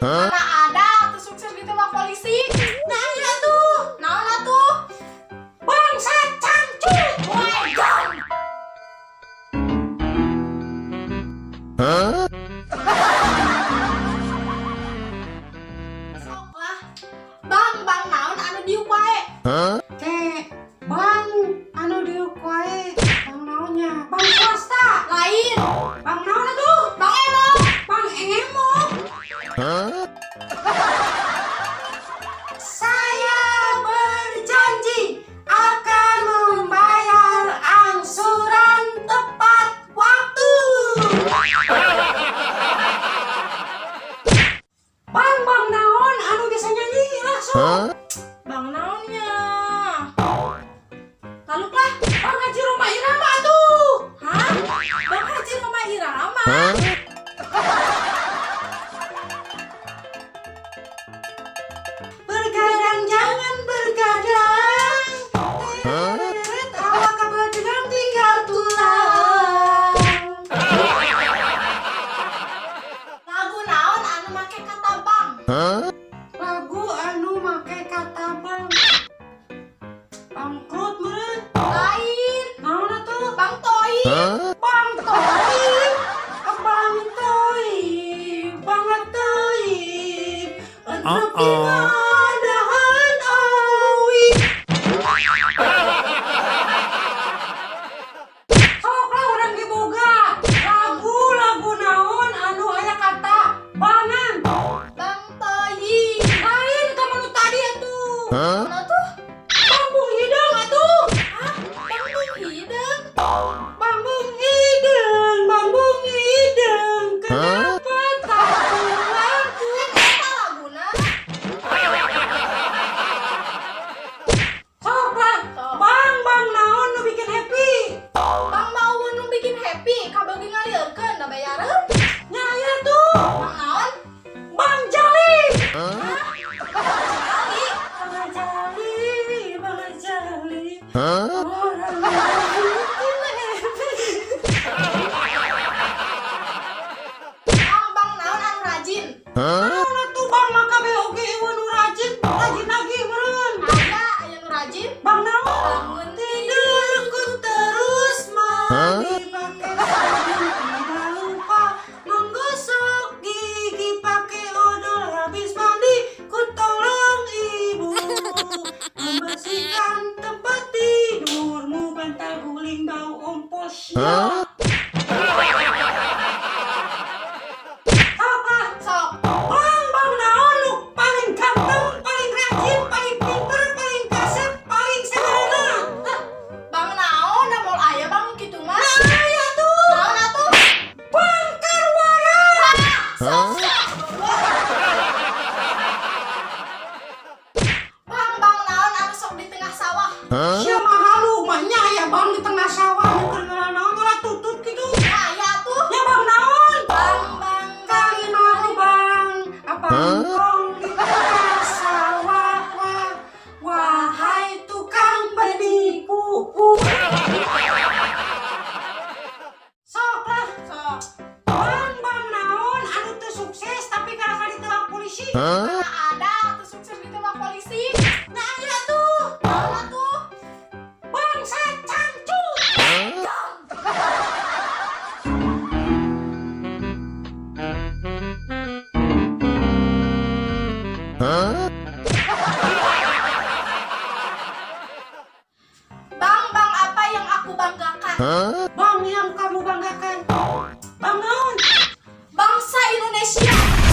Mana ada tuh sukses ditembak polisi. Nah, iya tuh. Naon atuh? Bangsa cangcut. Wah. Sok lah. Bang, bang naon anu diuk wae? Ke bang anu diuk wae. Bang naonnya? Bang swasta. Lain. Bang naon atuh? Bang Emok. Bang Emok. Saya berjanji akan membayar angsuran tepat waktu. Bang, bang naon anu bisa nyanyi lah sok. Bang naonnya? Lalu lah. Bang Haji Rhoma Irama tuh. Hah? Bang Haji Rhoma Irama? Bergadang jangan bergadang. Teret awak kabedang tinggal tulang. Lagu naon anu make kata bang? Lagu anu make kata bang. Bangkrut meureun. Lain. Naon atuh? Bang Toib. Bang Toib. Bang Toib. Bang Toib. Uh-oh. Dahan awi. Sok lah urang ge boga. Lagu-lagu naon anu aya kata bangan. Bang Toib. Lain ka nu tadi atuh. Mana tuh? Bambung hideung atuh. Hah? Bang Hideung? Bambung hideung, bambung hideung. Kenapa tak laku? Kan eta laguna. Sok lah, Sok. bang bang naon nu bikin happy? Bang mau nu bikin happy, kabagi ngalieurkeun da bayareun. Nya aya tuh, Bang naon? Bang Jali. Hah? Bang Jali. Bang Jali, Bang Jali. Orang bikin happy. Bang bang naon anu rajin? Naon atuh bang maka BOG eueuh nu rajin, rajin lagi meureun. Aya, aya nu rajin. Bang naon? Bangun Tidurku terus mandi pakai sabun, tidak lupa menggosok gigi pakai odol, habis mandi ku tolong ibu membersihkan tempat tidurmu, bantal guling bau ompos ya. Apa? Sok. Bang, bang naon nu paling ganteng, paling rajin, paling pinter, paling kasep, paling sederhana. Hah? Bang naon da moal aya bang kitu mah? Nah, ya tuh. Naon atuh? Bang Karwara. Sok sok. Bang bang naon anu sok di tengah sawah? Siapa halu mah nya ya bang di tengah sawah nu keur naon malah tutut gitu. Ya aya atuh. Ya bang naon? Bang bang Kali mau bang, apa kong di tengah sawah, wah, wahai tukang penipu. Sok lah, Sok. Bang bang naon anu teu sukses tapi karena ditembak polisi. Mana ada tuh sukses ditembak polisi? Nah iya tuh, Naon atuh? Bangsa cangcut. Bang bang apa yang aku banggakan? Bang yang kamu banggakan. Bang naon? Bangsa Indonesia.